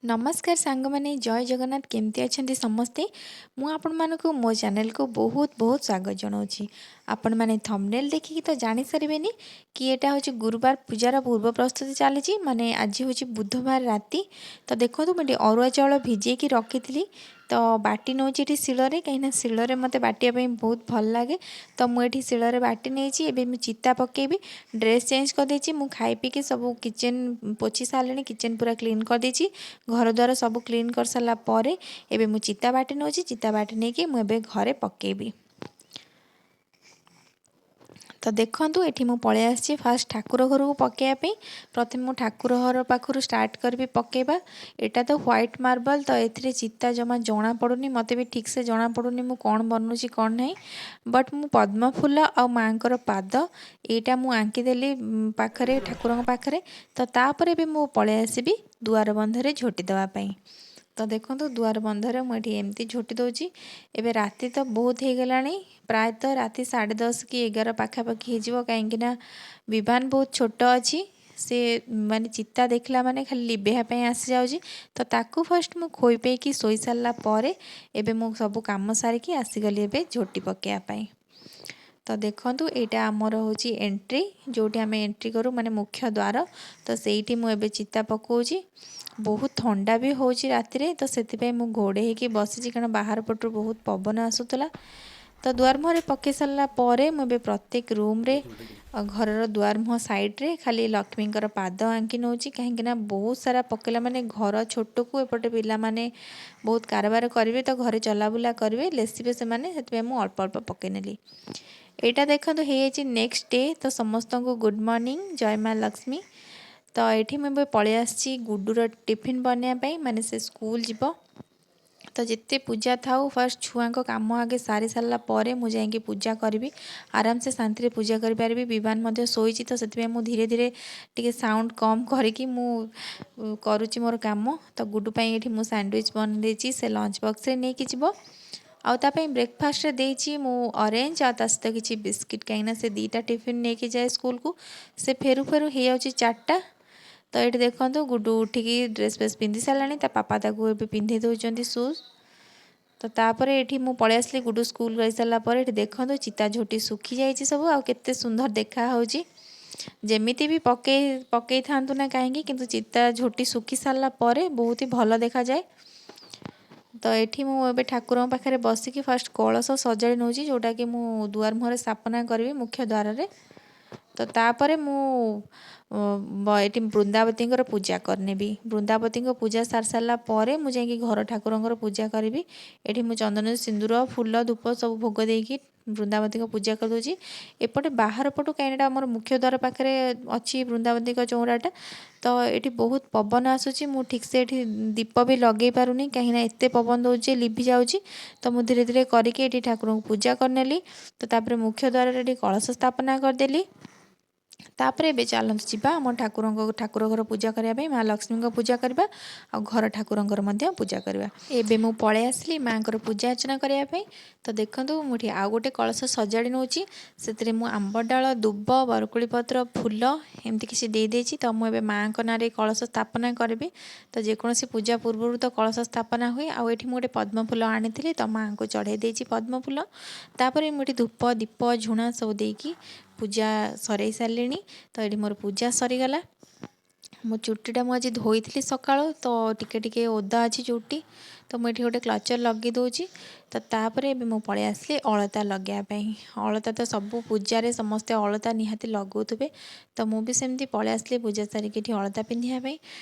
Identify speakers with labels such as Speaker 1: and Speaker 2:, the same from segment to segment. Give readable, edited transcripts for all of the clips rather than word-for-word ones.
Speaker 1: ନମସ୍କାର ସାଙ୍ଗମାନେ, ଜୟ ଜଗନ୍ନାଥ। କେମିତି ଅଛନ୍ତି ସମସ୍ତେ? ମୁଁ ଆପଣମାନଙ୍କୁ ମୋ ଚ୍ୟାନେଲକୁ ବହୁତ ବହୁତ ସ୍ୱାଗତ ଜଣାଉଛି। ଆପଣମାନେ ଥମ୍ବନେଲ୍ ଦେଖିକି ତ ଜାଣିସାରିବେନି କି ଏଇଟା ହେଉଛି ଗୁରୁବାର ପୂଜାର ପୂର୍ବ ପ୍ରସ୍ତୁତି ଚାଲିଛି, ମାନେ ଆଜି ହେଉଛି ବୁଧବାର ରାତି। ତ ଦେଖନ୍ତୁ, ମୁଁ ଏଠି ଅରୁଆ ଚାଉଳ ଭିଜେଇକି ରଖିଥିଲି, ତ ବାଟି ନେଉଛି ଏଠି ଶିଳରେ, କାହିଁକିନା ଶିଳରେ ମୋତେ ବାଟିବା ପାଇଁ ବହୁତ ଭଲ ଲାଗେ। ତ ମୁଁ ଏଠି ଶିଳରେ ବାଟି ନେଇଛି। ଏବେ ମୁଁ ଚିତା ପକାଇବି। ଡ୍ରେସ୍ ଚେଞ୍ଜ କରିଦେଇଛି ମୁଁ, ଖାଇ ପିଇକି ସବୁ କିଚେନ୍ ପୋଛି ସାରିଲିଣି, କିଚେନ୍ ପୁରା କ୍ଲିନ୍ କରିଦେଇଛି, ଘର ଦ୍ୱାର ସବୁ କ୍ଲିନ୍ କରିସାରିଲା ପରେ ଏବେ ମୁଁ ଚିତା ବାଟି ନେଉଛି। ଚିତା ବାଟି ନେଇକି ମୁଁ ଏବେ ଘରେ ପକାଇବି। ତ ଦେଖନ୍ତୁ, ଏଠି ମୁଁ ପଳେଇ ଆସିଛି ଫାଷ୍ଟ ଠାକୁର ଘରକୁ ପକାଇବା ପାଇଁ। ପ୍ରଥମେ ମୁଁ ଠାକୁର ଘର ପାଖରୁ ଷ୍ଟାର୍ଟ କରିବି ପକାଇବା। ଏଇଟା ତ ହ୍ୱାଇଟ୍ ମାର୍ବଲ, ତ ଏଥିରେ ଚିତା ଜମା ଜଣାପଡ଼ୁନି। ମୋତେ ବି ଠିକ୍ସେ ଜଣାପଡ଼ୁନି ମୁଁ କ'ଣ ବନଉଛି କ'ଣ ନାହିଁ। ବଟ୍ ମୁଁ ପଦ୍ମ ଫୁଲ ଆଉ ମାଆଙ୍କର ପାଦ ଏଇଟା ମୁଁ ଆଙ୍କିଦେଲି ପାଖରେ, ଠାକୁରଙ୍କ ପାଖରେ। ତ ତାପରେ ବି ମୁଁ ପଳେଇ ଆସିବି ଦୁଆର ବନ୍ଧରେ ଝୋଟି ଦେବା ପାଇଁ। ତ ଦେଖନ୍ତୁ, ଦୁଆର ବନ୍ଧରେ ମୁଁ ଏଠି ଏମିତି ଝୋଟି ଦେଉଛି। ଏବେ ରାତି ତ ବହୁତ ହେଇଗଲାଣି, ପ୍ରାୟତଃ ରାତି 10:30 କି 11 ପାଖାପାଖି ହେଇଯିବ, କାହିଁକିନା ବିଭାନ ବହୁତ ଛୋଟ ଅଛି। ସେ ମାନେ ଚିତା ଦେଖିଲା ମାନେ ଖାଲି ଲିଭେଇବା ପାଇଁ ଆସିଯାଉଛି। ତ ତାକୁ ଫାଷ୍ଟ ମୁଁ ଖୋଇ ପେଇକି ଶୋଇ ସାରିଲା ପରେ ଏବେ ମୁଁ ସବୁ କାମ ସାରିକି ଆସିଗଲି ଏବେ ଝୋଟି ପକାଇବା ପାଇଁ। ତ ଦେଖନ୍ତୁ, ଏଇଟା ଆମର ହେଉଛି ଏଣ୍ଟ୍ରି, ଯେଉଁଠି ଆମେ ଏଣ୍ଟ୍ରି କରୁ, ମାନେ ମୁଖ୍ୟ ଦ୍ୱାର। ତ ସେଇଠି ମୁଁ ଏବେ ଚିତା ପକାଉଛି। ବହୁତ ଥଣ୍ଡା ବି ହେଉଛି ରାତିରେ, ତ ସେଥିପାଇଁ ମୁଁ ଘୋଡ଼େଇ ହେଇକି ବସିଛି, କାରଣ ବାହାର ପଟରୁ ବହୁତ ପବନ ଆସୁଥିଲା। ତ ଦୁଆର ମୁହଁରେ ପକାଇ ସାରିଲା ପରେ ମୁଁ ଏବେ ପ୍ରତ୍ୟେକ ରୁମ୍ରେ, ଘରର ଦୁଆର ମୁହଁ ସାଇଡ଼୍ରେ ଖାଲି ଲକ୍ଷ୍ମୀଙ୍କର ପାଦ ଆଙ୍କି ନେଉଛି, କାହିଁକିନା ବହୁତ ସାରା ପକାଇଲା ମାନେ ଘର ଛୋଟକୁ ଏପଟେ ପିଲାମାନେ ବହୁତ କାରବାର କରିବେ, ତ ଘରେ ଚଲାବୁଲା କରିବେ, ଲେସିବେ ସେମାନେ। ସେଥିପାଇଁ ମୁଁ ଅଳ୍ପ ଅଳ୍ପ ପକାଇ ନେଲି। ଏଇଟା ଦେଖନ୍ତୁ, ହେଇଯାଇଛି ନେକ୍ସଟ ଡେ। ତ ସମସ୍ତଙ୍କୁ ଗୁଡ଼୍ ମର୍ଣ୍ଣିଂ, ଜୟ ମା ଲକ୍ଷ୍ମୀ। ତ ଏଇଠି ମୁଁ ଏବେ ପଳେଇ ଆସିଛି ଗୁଡୁର ଟିଫିନ୍ ବନେଇବା ପାଇଁ, ମାନେ ସେ ସ୍କୁଲ ଯିବ। ତ ଯେତେ ପୂଜା ଥାଉ, ଫାଷ୍ଟ ଛୁଆଙ୍କ କାମ ଆଗେ ସାରି ସାରିଲା ପରେ ମୁଁ ଯାଇକି ପୂଜା କରିବି, ଆରାମସେ ଶାନ୍ତିରେ ପୂଜା କରିପାରିବି। ବିଭାନ ମଧ୍ୟ ଶୋଇଛି, ତ ସେଥିପାଇଁ ମୁଁ ଧୀରେ ଧୀରେ ଟିକେ ସାଉଣ୍ଡ କମ୍ କରିକି ମୁଁ କରୁଛି ମୋର କାମ। ତ ଗୁଡୁ ପାଇଁ ଏଠି ମୁଁ ସ୍ୟାଣ୍ଡୱିଚ୍ ବନେଇ ଦେଇଛି, ସେ ଲଞ୍ଚ ବକ୍ସରେ ନେଇକି ଯିବ। ଆଉ ତା ପାଇଁ ବ୍ରେକଫାଷ୍ଟରେ ଦେଇଛି ମୁଁ ଅରେଞ୍ଜ ଆଉ ତା ସହିତ କିଛି ବିସ୍କିଟ୍, କାହିଁକିନା ସେ 2ଟା ଟିଫିନ୍ ନେଇକି ଯାଏ ସ୍କୁଲକୁ। ସେ ଫେରୁ ଫେରୁ ହେଇଯାଉଛି 4ଟା। ତ ଏଇଠି ଦେଖନ୍ତୁ, ଗୁଡୁ ଉଠିକି ଡ୍ରେସ୍ ଫ୍ରେସ୍ ପିନ୍ଧି ସାରିଲାଣି, ତା ପାପା ତାକୁ ଏବେ ପିନ୍ଧେଇ ଦେଉଛନ୍ତି ସୁଜ୍। ତ ତାପରେ ଏଠି ମୁଁ ପଳେଇ ଆସିଲି ଗୁଡୁ ସ୍କୁଲ ଯାଇସାରିଲା ପରେ। ଏଠି ଦେଖନ୍ତୁ, ଚିତା ଝୋଟି ଶୁଖି ଯାଇଛି ସବୁ ଆଉ କେତେ ସୁନ୍ଦର ଦେଖାହେଉଛି। ଯେମିତି ବି ପକେଇଥାନ୍ତୁ ନା କାହିଁକି, କିନ୍ତୁ ଚିତା ଝୋଟି ଶୁଖି ସାରିଲା ପରେ ବହୁତ ହି ଭଲ ଦେଖାଯାଏ। ତ ଏଠି ମୁଁ ଏବେ ଠାକୁରଙ୍କ ପାଖରେ ବସିକି ଫାଷ୍ଟ କଳସ ସଜାଡ଼ି ନେଉଛି, ଯେଉଁଟାକି ମୁଁ ଦୁଆର ମୁହଁରେ ସ୍ଥାପନା କରିବି, ମୁଖ୍ୟ ଦ୍ୱାରରେ। ତ ତାପରେ ମୁଁ ଏଠି ବୃନ୍ଦାବତୀଙ୍କର ପୂଜା କରିନେବି। ବୃନ୍ଦାବତୀଙ୍କ ପୂଜା ସାରି ସାରିଲା ପରେ ମୁଁ ଯାଇକି ଘର ଠାକୁରଙ୍କର ପୂଜା କରିବି। ଏଠି ମୁଁ ଚନ୍ଦନ, ସିନ୍ଦୁର, ଫୁଲ, ଧୂପ ସବୁ ଭୋଗ ଦେଇକି ବୃନ୍ଦାବତୀଙ୍କ ପୂଜା କରିଦେଉଛି। ଏପଟେ ବାହାର ପଟୁ, କାହିଁକି ଏଇଟା ଆମର ମୁଖ୍ୟ ଦ୍ୱାର ପାଖରେ ଅଛି ବୃନ୍ଦାବତୀଙ୍କ ଚଉରାଟା, ତ ଏଠି ବହୁତ ପବନ ଆସୁଛି। ମୁଁ ଠିକ୍ସେ ଏଠି ଦୀପ ବି ଲଗେଇ ପାରୁନି, କାହିଁକିନା ଏତେ ପବନ ଦେଉଛି, ଲିଭି ଯାଉଛି। ତ ମୁଁ ଧୀରେ ଧୀରେ କରିକି ଏଠି ଠାକୁରଙ୍କୁ ପୂଜା କରିନେଲି। ତ ତାପରେ ମୁଖ୍ୟ ଦ୍ୱାରରେ ଏଠି କଳସ ସ୍ଥାପନା କରିଦେଲି। ତାପରେ ଏବେ ଚାଲନ୍ତୁ ଯିବା ଆମ ଠାକୁରଙ୍କ ଠାକୁର ଘର ପୂଜା କରିବା ପାଇଁ। ମା ଲକ୍ଷ୍ମୀଙ୍କ ପୂଜା କରିବା ଆଉ ଘର ଠାକୁରଙ୍କର ମଧ୍ୟ ପୂଜା କରିବା। ଏବେ ମୁଁ ପଳେଇ ଆସିଲି ମାଆଙ୍କର ପୂଜା ଅର୍ଚ୍ଚନା କରିବା ପାଇଁ। ତ ଦେଖନ୍ତୁ, ମୁଁ ଏଠି ଆଉ ଗୋଟେ କଳସ ସଜାଡ଼ି ନେଉଛି। ସେଥିରେ ମୁଁ ଆମ୍ବ ଡାଳ, ଦୁବ, ବରକୋଳି ପତ୍ର, ଫୁଲ ଏମିତି କିଛି ଦେଇଦେଇଛି। ତ ମୁଁ ଏବେ ମାଆଙ୍କ ନାଁରେ କଳସ ସ୍ଥାପନା କରିବି। ତ ଯେକୌଣସି ପୂଜା ପୂର୍ବରୁ ତ କଳସ ସ୍ଥାପନା ହୁଏ। ଆଉ ଏଠି ମୁଁ ଗୋଟେ ପଦ୍ମ ଫୁଲ ଆଣିଥିଲି, ତ ମାଆଙ୍କୁ ଚଢ଼େଇ ଦେଇଛି ପଦ୍ମ ଫୁଲ। ତାପରେ ମୁଁ ଏଠି ଧୂପ, ଦୀପ, ଝୁଣା ସବୁ ଦେଇକି ପୂଜା ସରେଇ ସାରିଲିଣି। ତ ଏଠି ମୋର ପୂଜା ସରିଗଲା। ମୋ ଚୁଟିଟା ମୁଁ ଆଜି ଧୋଇଥିଲି ସକାଳୁ, ତ ଟିକେ ଟିକେ ଓଦା ଅଛି ଚୁଟି, ତ ମୁଁ ଏଠି ଗୋଟେ କ୍ଲଚର୍ ଲଗେଇ ଦେଉଛି। ତ ତାପରେ ଏବେ ମୁଁ ପଳେଇ ଆସିଲି ଅଳତା ଲଗେଇବା ପାଇଁ। ଅଳତା ତ ସବୁ ପୂଜାରେ ସମସ୍ତେ ଅଳତା ନିହାତି ଲଗାଉଥିବେ, ତ ମୁଁ ବି ସେମିତି ପଳେଇ ଆସିଲି ପୂଜା ସାରିକି ଏଠି ଅଳତା ପିନ୍ଧିବା ପାଇଁ।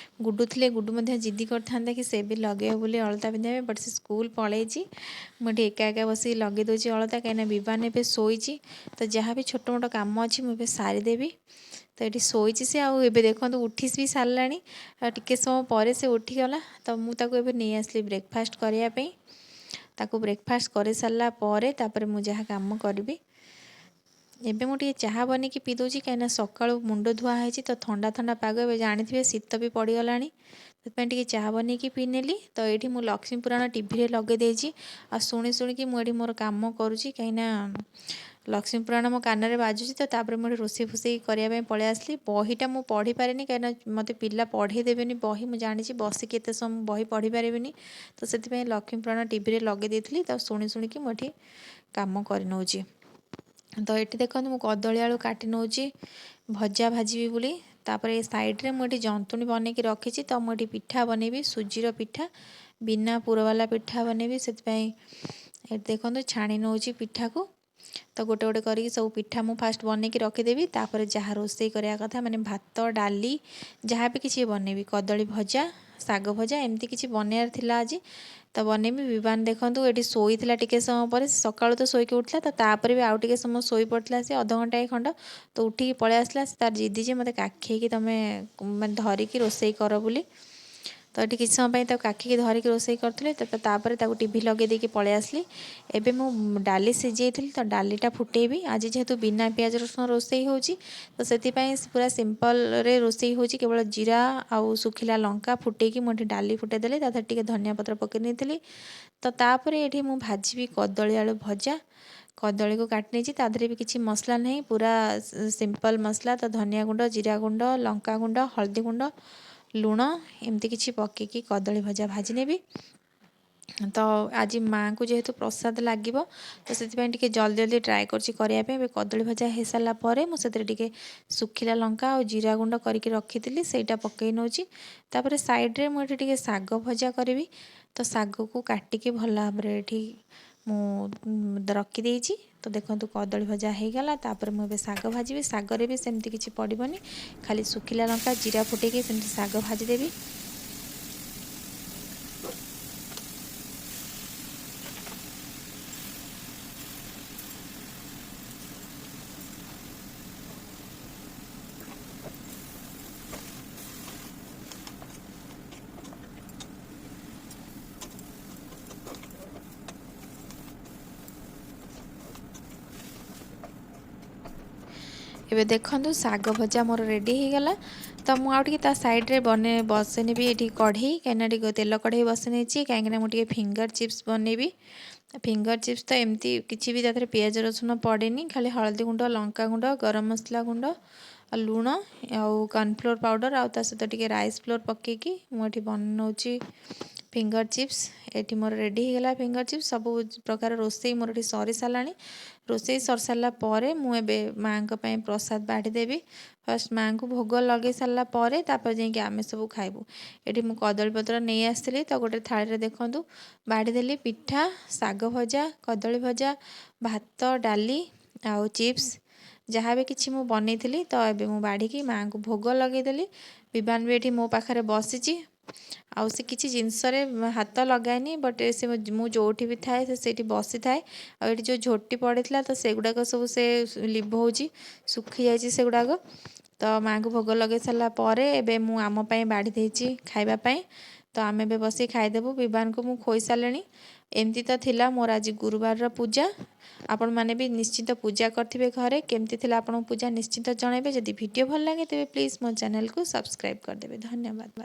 Speaker 1: ଗୁଡୁ ଥିଲେ ଗୁଡୁ ମଧ୍ୟ ଜିଦି କରିଥାନ୍ତା କି ସେ ବି ଲଗେଇବ ବୋଲି ଅଳତା ପିନ୍ଧିବା ପାଇଁ, ବଟ୍ ସେ ସ୍କୁଲ ପଳେଇଛି। ମୁଁ ଏଠି ଏକା ଏକା ବସିକି ଲଗେଇ ଦେଉଛି ଅଳତା, କାହିଁକିନା ବିଭାନ ଏବେ ଶୋଇଛି। ତ ଯାହା ବି ଛୋଟ ମୋଟ କାମ ଅଛି, ମୁଁ ଏବେ ସାରିଦେବି। ତ ଏଠି ଶୋଇଛି ସେ, ଆଉ ଏବେ ଦେଖନ୍ତୁ, ଉଠି ବି ସାରିଲାଣି। ଆଉ ଟିକେ ସମୟ ପରେ ସେ ଉଠିଗଲା। ତ ମୁଁ ତାକୁ ଏବେ ନେଇ ଆସିଲି ବ୍ରେକଫାଷ୍ଟ କରିବା ପାଇଁ। ତାକୁ ବ୍ରେକଫାଷ୍ଟ କରିସାରିଲା ପରେ ତାପରେ ମୁଁ ଯାହା କାମ କରିବି। ଏବେ ମୁଁ ଟିକେ ଚାହା ବନେଇକି ପିଇ ଦେଉଛି, କାହିଁକିନା ସକାଳୁ ମୁଣ୍ଡ ଧୁଆ ହେଇଛି, ତ ଥଣ୍ଡା ଥଣ୍ଡା ପାଗ ଏବେ, ଜାଣିଥିବେ, ଶୀତ ବି ପଡ଼ିଗଲାଣି। ସେଥିପାଇଁ ଟିକେ ଚାହା ବନେଇକି ପିଇନେଲି। ତ ଏଇଠି ମୁଁ ଲକ୍ଷ୍ମୀ ପୁରାଣ ଟିଭିରେ ଲଗେଇ ଦେଇଛି ଆଉ ଶୁଣି ଶୁଣିକି ମୁଁ ଏଠି ମୋର କାମ କରୁଛି, କାହିଁକିନା ଲକ୍ଷ୍ମୀ ପୁରାଣ ମୋ କାନରେ ବାଜୁଛି। ତ ତାପରେ ମୁଁ ଏଠି ରୋଷେଇ ଫୋଷେଇ କରିବା ପାଇଁ ପଳେଇ ଆସିଲି। ବହିଟା ମୁଁ ପଢ଼ିପାରେନି, କାହିଁକିନା ମୋତେ ପିଲା ପଢ଼େଇ ଦେବେନି ବହି। ମୁଁ ଜାଣିଛି ବସିକି ଏତେ ସମୟ ବହି ପଢ଼ିପାରିବିନି, ତ ସେଥିପାଇଁ ଲକ୍ଷ୍ମୀ ପୁରାଣ ଟିଭିରେ ଲଗେଇ ଦେଇଥିଲି। ତ ଶୁଣି ଶୁଣିକି ମୁଁ ଏଠି କାମ କରିନେଉଛି। ତ ଏଠି ଦେଖନ୍ତୁ, ମୁଁ କଦଳୀ ଆଳୁ କାଟି ନେଉଛି ଭଜା ଭାଜିବି ବୋଲି। ତାପରେ ଏ ସାଇଡ଼୍ରେ ମୁଁ ଏଠି ଜନ୍ତୁଣି ବନେଇକି ରଖିଛି। ତ ମୁଁ ଏଠି ପିଠା ବନେଇବି, ସୁଜିର ପିଠା, ବିନା ପୁରବାଲା ପିଠା ବନେଇବି। ସେଥିପାଇଁ ଏଠି ଦେଖନ୍ତୁ, ଛାଣି ନେଉଛି ପିଠାକୁ। ତ ଗୋଟେ ଗୋଟେ କରିକି ସବୁ ପିଠା ମୁଁ ଫାଷ୍ଟ ବନେଇକି ରଖିଦେବି। ତାପରେ ଯାହା ରୋଷେଇ କରିବା କଥା, ମାନେ ଭାତ, ଡାଲି, ଯାହା ବି କିଛି ବନେଇବି, କଦଳୀ ଭଜା, ଶାଗ ଭଜା, ଏମିତି କିଛି ବନେଇବାର ଥିଲା ଆଜି, ତ ବନେଇବି। ବିବାନ ଦେଖନ୍ତୁ, ଏଠି ଶୋଇଥିଲା ଟିକେ ସମୟ ପରେ। ସକାଳୁ ତ ଶୋଇକି ଉଠିଲା, ତ ତାପରେ ବି ଆଉ ଟିକେ ସମୟ ଶୋଇ ପଡ଼ିଥିଲା ସେ, ଅଧଘଣ୍ଟାଏ ଖଣ୍ଡ। ତ ଉଠିକି ପଳେଇ ଆସିଲା। ସେ ତାର ଜିଦି ଯେ ମୋତେ କାଖେଇକି ତୁମେ ମାନେ ଧରିକି ରୋଷେଇ କର ବୋଲି। ତ ଏଠି କିଛି ସମୟ ପାଇଁ ତାକୁ କାଖିକି ଧରିକି ରୋଷେଇ କରୁଥିଲି। ତ ତାପରେ ତାକୁ ଟିଭି ଲଗେଇ ଦେଇକି ପଳେଇ ଆସିଲି। ଏବେ ମୁଁ ଡାଲି ସିଝେଇଥିଲି, ତ ଡାଲିଟା ଫୁଟେଇବି। ଆଜି ଯେହେତୁ ବିନା ପିଆଜ ରସୁଣ ରୋଷେଇ ହେଉଛି, ତ ସେଥିପାଇଁ ପୁରା ସିମ୍ପଲ୍ରେ ରୋଷେଇ ହେଉଛି। କେବଳ ଜିରା ଆଉ ଶୁଖିଲା ଲଙ୍କା ଫୁଟେଇକି ମୁଁ ଏଠି ଡାଲି ଫୁଟେଇ ଦେଲି। ତା ଦେହରେ ଟିକେ ଧନିଆ ପତ୍ର ପକେଇ ନେଇଥିଲି। ତ ତାପରେ ଏଠି ମୁଁ ଭାଜିବି କଦଳୀ ଆଳୁ ଭଜା। କଦଳୀକୁ କାଟି ନେଇଛି। ତା ଦେହରେ ବି କିଛି ମସଲା ନାହିଁ, ପୁରା ସିମ୍ପଲ୍ ମସଲା। ତ ଧନିଆ ଗୁଣ୍ଡ, ଜିରା ଗୁଣ୍ଡ, ଲଙ୍କା ଗୁଣ୍ଡ, ହଳଦୀ ଗୁଣ୍ଡ, ଲୁଣ, ଏମିତି କିଛି ପକେଇକି କଦଳୀ ଭଜା ଭାଜି ନେବି। ତ ଆଜି ମାଆଙ୍କୁ ଯେହେତୁ ପ୍ରସାଦ ଲାଗିବ, ତ ସେଥିପାଇଁ ଟିକେ ଜଲ୍ଦି ଜଲ୍ଦି ଟ୍ରାଏ କରୁଛି କରିବା ପାଇଁ। ଏବେ କଦଳୀ ଭଜା ହେଇସାରିଲା ପରେ ମୁଁ ସେଥିରେ ଟିକେ ଶୁଖିଲା ଲଙ୍କା ଆଉ ଜିରା ଗୁଣ୍ଡ କରିକି ରଖିଥିଲି, ସେଇଟା ପକେଇ ନେଉଛି। ତାପରେ ସାଇଡ଼୍ରେ ମୁଁ ଏଠି ଟିକେ ଶାଗ ଭଜା କରିବି। ତ ଶାଗକୁ କାଟିକି ଭଲ ଭାବରେ ଏଠି ମୁଁ ରଖିଦେଇଛି। ତ ଦେଖନ୍ତୁ, କଦଳୀ ଭଜା ହେଇଗଲା। ତାପରେ ମୁଁ ଏବେ ଶାଗ ଭାଜିବି। ଶାଗରେ ବି ସେମିତି କିଛି ପଡ଼ିବନି, ଖାଲି ଶୁଖିଲା ଲଙ୍କା ଜିରା ଫୁଟେଇକି ସେମିତି ଶାଗ ଭାଜିଦେବି। ଏବେ ଦେଖନ୍ତୁ, ଶାଗ ଭଜା ମୋର ରେଡ଼ି ହେଇଗଲା। ତ ମୁଁ ଆଉ ଟିକେ ତା ସାଇଡ଼୍ରେ ବନେଇ ବସେଇ ନେବି ଏଠି କଢ଼େଇ, କାହିଁକିନା ଟିକେ ତେଲ କଢ଼େଇ ବସେଇ ନେଇଛି, କାହିଁକିନା ମୁଁ ଟିକେ ଫିଙ୍ଗର ଚିପ୍ସ ବନେଇବି। ଫିଙ୍ଗର ଚିପ୍ସ ତ ଏମିତି କିଛି ବି ତା ଦେହରେ ପିଆଜ ରସୁଣ ପଡ଼େନି, ଖାଲି ହଳଦୀ ଗୁଣ୍ଡ, ଲଙ୍କା ଗୁଣ୍ଡ, ଗରମ ମସଲା ଗୁଣ୍ଡ, ଆଉ ଲୁଣ ଆଉ କର୍ଣ୍ଣଫ୍ଲୋର୍ ପାଉଡ଼ର ଆଉ ତା ସହିତ ଟିକେ ରାଇସ୍ ଫ୍ଲୋର୍ ପକାଇକି ମୁଁ ଏଠି ବନଉଛି ଫିଙ୍ଗର ଚିପ୍ସ। ଏଠି ମୋର ରେଡ଼ି ହେଇଗଲା ଫିଙ୍ଗର ଚିପ୍ସ। ସବୁ ପ୍ରକାର ରୋଷେଇ ମୋର ଏଠି ସରି ସାରିଲାଣି। ରୋଷେଇ ସରି ସାରିଲା ପରେ ମୁଁ ଏବେ ମାଆଙ୍କ ପାଇଁ ପ୍ରସାଦ ବାଢ଼ିଦେବି। ଫାଷ୍ଟ ମାଆଙ୍କୁ ଭୋଗ ଲଗେଇ ସାରିଲା ପରେ ତାପରେ ଯାଇକି ଆମେ ସବୁ ଖାଇବୁ। ଏଠି ମୁଁ କଦଳୀପତ୍ର ନେଇ ଆସିଥିଲି। ତ ଗୋଟେ ଥାଳିରେ ଦେଖନ୍ତୁ, ବାଢ଼ିଦେଲି ପିଠା, ଶାଗ ଭଜା, କଦଳୀ ଭଜା, ଭାତ, ଡାଲି ଆଉ ଚିପ୍ସ, ଯାହା ବି କିଛି ମୁଁ ବନେଇଥିଲି। ତ ଏବେ ମୁଁ ବାଢ଼ିକି ମାଆଙ୍କୁ ଭୋଗ ଲଗେଇଦେଲି। ବିବାନ ବି ଏଠି ମୋ ପାଖରେ ବସିଛି ଆଉ ସେ କିଛି ଜିନିଷରେ ହାତ ଲଗାଏନି, ବଟ୍ ସେ ମୁଁ ଯେଉଁଠି ବି ଥାଏ, ସେ ସେଇଠି ବସିଥାଏ। ଆଉ ଏଠି ଯେଉଁ ଝୋଟି ପଡ଼ିଥିଲା, ତ ସେଗୁଡ଼ାକ ସବୁ ସେ ଲିଭଉଛି, ଶୁଖିଯାଇଛି ସେଗୁଡ଼ାକ। ତ ମାଆଙ୍କୁ ଭୋଗ ଲଗେଇ ସାରିଲା ପରେ ଏବେ ମୁଁ ଆମ ପାଇଁ ବାଢ଼ି ଦେଇଛି ଖାଇବା ପାଇଁ। ତ ଆମେ ଏବେ ବସିକି ଖାଇଦେବୁ। ବିବାନକୁ ମୁଁ ଖୋଇ ସାରିଲିଣି। ଏମିତି ତ ଥିଲା ମୋର ଆଜି ଗୁରୁବାରର ପୂଜା। ଆପଣମାନେ ବି ନିଶ୍ଚିତ ପୂଜା କରିଥିବେ ଘରେ। କେମିତି ଥିଲା ଆପଣଙ୍କ ପୂଜା, ନିଶ୍ଚିତ ଜଣାଇବେ। ଯଦି ଭିଡ଼ିଓ ଭଲ ଲାଗେ, ତେବେ ପ୍ଲିଜ୍ ମୋ ଚ୍ୟାନେଲକୁ ସବସ୍କ୍ରାଇବ୍ କରିଦେବେ। ଧନ୍ୟବାଦ।